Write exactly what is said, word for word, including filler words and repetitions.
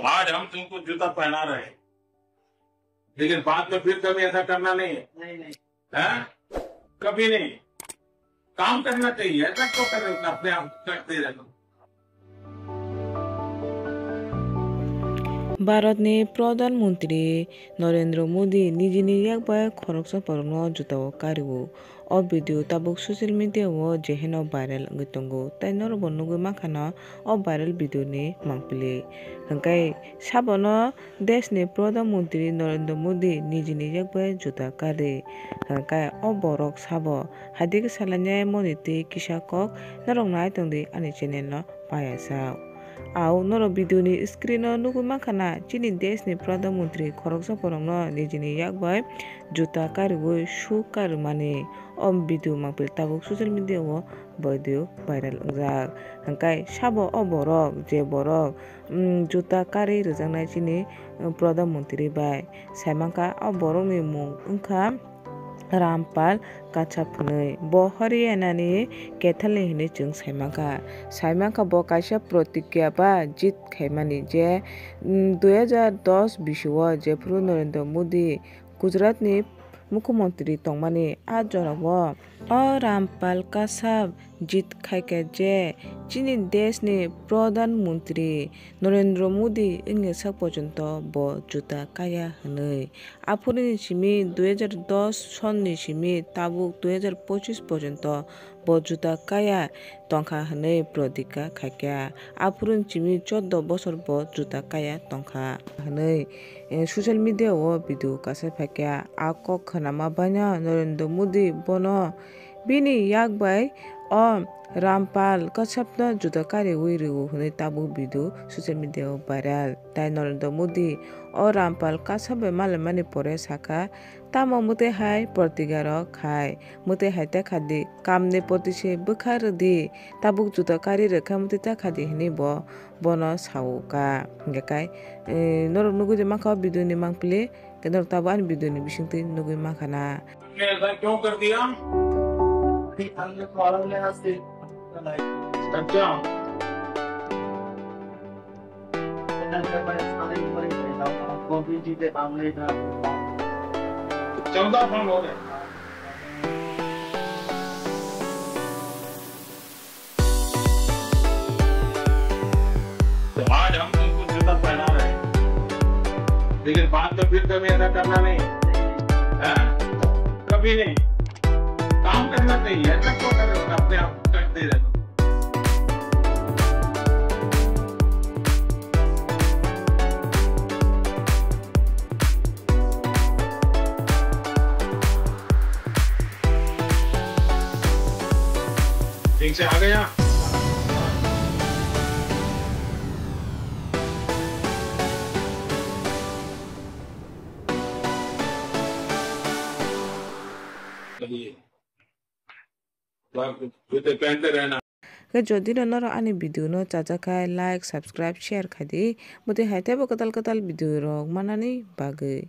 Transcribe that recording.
आज हम तुमको जूता पहना रहे हैं, लेकिन बाद में फिर कभी ऐसा करना नहीं है। नहीं, नहीं। हैं? कभी नहीं। काम करना चाहिए, ऐसा क्यों कर रहे हो? अपने आप करते रहते हो। Bharatni Pradhan Mantri Narendra Modi nijini yak bai khoroksa borokno jutao kario. O video tabuk social media o je heno viral wngwi tongo, tei norokbo nugwi mankha no o viral video ni mangpili. Hwnkhe sabono deshni Pradhan Mantri Narendra Modi nijini yak bai juta kari. Hwnkhe o borok sabo, hai digi salainai moni twi kisa kok norok nai tongdi ani channel no payasao. Au norok video ni screen o nugwi mankha na, chini deshni Pradhan Mantri khoroksa borokno nijini yak bai juta kariwi suk karimani. O video mangpili tabuk social media o video viral wngjak. Hwnkhe sabo o borok, je borok, mm, juta kari rwjaknai chini, mm, Pradhan Mantri bai. Saimankha o borokni mung wngkha Rampal Kasap hwnwi. Bo Haryana ni Kaithal ni hwnwi chwng saimankha. Saimankha bo kaisa protigya ba jit khaimani je, mm, dui hajar dos bisio jephuru Narendra Modi Gujarat ni mukhyamantri tongmani a jorao. O Rampal Kasap jit khaikha je chini deshni Pradhan Mantri Narendra Modi wngya sak porjonto bo juta kaya hwnwi. Aphuruni simi dui hajar dos sonni simi tabuk dui hajar pochis porjonto bo juta kaya tongkha hwnwi protigya khaikha. Aphuruni simi chordo bosor bo juta kaya tongkha hwnwi, eh, social media o video kasa phaikha. A kok khwnama baino Narendra Modi bono bini yak bai o Rampal Kasapno juta kariwi rwo hwnwi tabuk video social media o viral. Tai Narendra Modi o Rampal Kasap bai malaimani pore sakha, tamo mwtwi hai protigya rok khai, mwtwi hai ta khadi, kamni poti se bwkha rwdi, tabuk juta kari rwkha mwtwi ta khadi hwnwi bo bono sao ka. Hwnkhe kai, eh, norok nugwi de mankha o video ni mangpili, khe norok tabuk ani video ni bisingtwi nugwi mankha na. तुमने ऐसा क्यों कर दिया? अच्छा। चौदह साल हो गए। तो आज हम तुमको जूता पहना रहे हैं, लेकिन बाद में फिर कभी ऐसा करना नहीं है। हैं? कभी नहीं। काम करना चाहिए, ऐसा क्यों कर रहे हो? अपने आप करते रहते हो। ठीक से आ गया। Khe jodi no norok ani video no chajak khai, like, subscribe, share khai di. Bwtwi hai teibo kwtal kwtal video rok manani bagwi.